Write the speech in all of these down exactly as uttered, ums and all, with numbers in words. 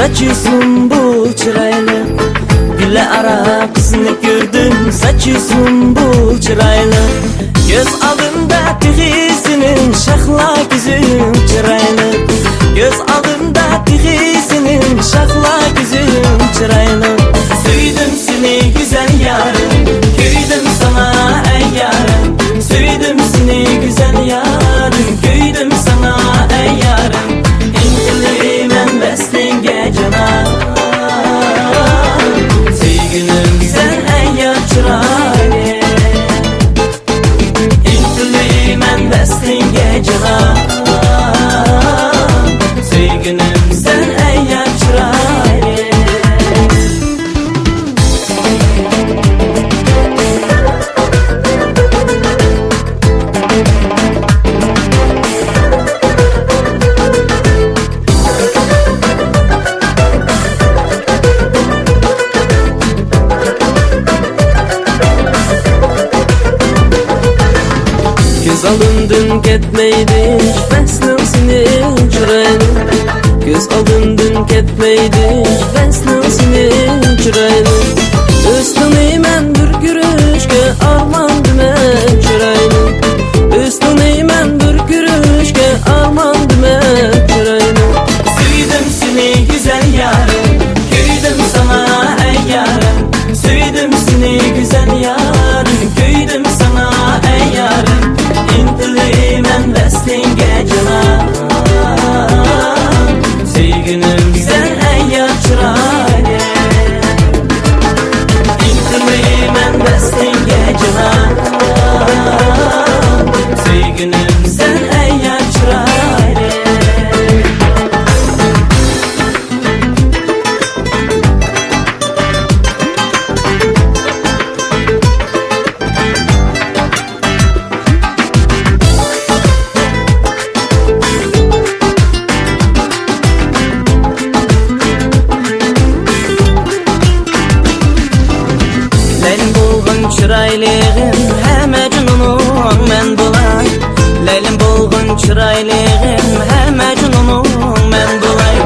ساچى سۇمبۇل چىرايلىق، گۈللەر ئارا قىزنى كۆردۈم، ساچى سۇمبۇل چىرايلىق. كۆز ئالدىمدا تېخى سېنىڭ شاخلا كۆزۈڭ چىرايلىق. كۆز ئالدىمدا تېخى سېنىڭ شاخلا كۆزۈڭ چىرايلىق. سۆيدۈم سېنى گۈزەل يارىم، كۆيدۈم ساڭا ئەي يارىم. سۆيدۈم سېنى گۈزەل يارىم، كۆيدۈم ساڭا ئەي يارىم. ئىنتىلىمەن ۋەسلىڭگە جانان، سۆيگۈنۈم سەن ئەي يار چىرايىم. ئىنتىلىمەن ۋەسلىڭگە جانان، سۆيگۈنۈم سەن ئەي يار چىرايىم. كۆز ئالدىمدىن كەتمەيدۇ ۋەسلىڭ سېنىڭ چىرايلىق. كۆز ئالدىمدىن كەتمەيدۇ ۋەسلىڭ سېنىڭ چىرايلىق. ۋەسلىڭنى مەن بىر كۆرۈشكە ئارماندىمەن چىرايلىق. ۋەسلىڭنى مەن بىر كۆرۈشكە ئارماندىمەن چىرايلىق. سۆيدۈم سېنى گۈزەل يارىم، كۆيدۈم ساڭا ئەي يارىم. سۆيدۈم سېنى گۈزەل يارىم، كۆيدۈم ساڭا ئەي يارىم. ئىنتىلىمەن ۋەسلىڭگە جانان، سۆيگۈنۈم سەن ئەي يار چىرايىم. ئىنتىلىمەن ۋەسلىڭگە جانان، سۆيگۈنۈم سەن ئەي يار چىرايىم. لەيلىم بولغىن چىرايلىغىم، ھە مەجنۇنۇڭ مەن بولاي. لەيلىم بولغىن چىرايلىغىم، ھە مەجنۇنۇڭ مەن بولاي.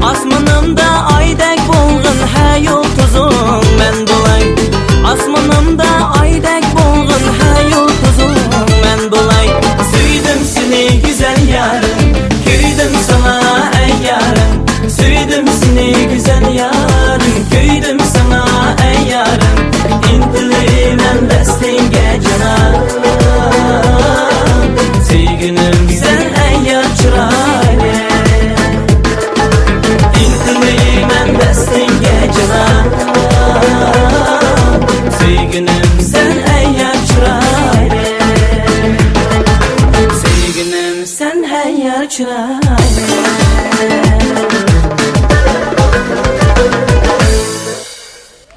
ئاسمىنىمدا ئايدەك بولغىن، ھە يۇلتۇزۇڭ مەن بولاي. ئاسمىنىمدا ئايدەك بولغىن، ھە يۇلتۇزۇڭ مەن بولاي. سۆيدۈم سېنى گۈزەل يارىم، كۆيدۈم ساڭا ئەي يارىم. سۆيدۈم سېنى گۈزەل يارىم، كۆيدۈم ساڭا ئەي يارىم. ئىنتىلىمەن ۋەسلىڭگە جانان، سۆيگۈنۈم سەن ئەي يار چىرايىم. ئىنتىلىمەن ۋەسلىڭگە جانان، سۆيگۈنۈم سەن ئەي يار چىرايىم. سۆيگۈنۈم سەن ئەي يار چىرايىم.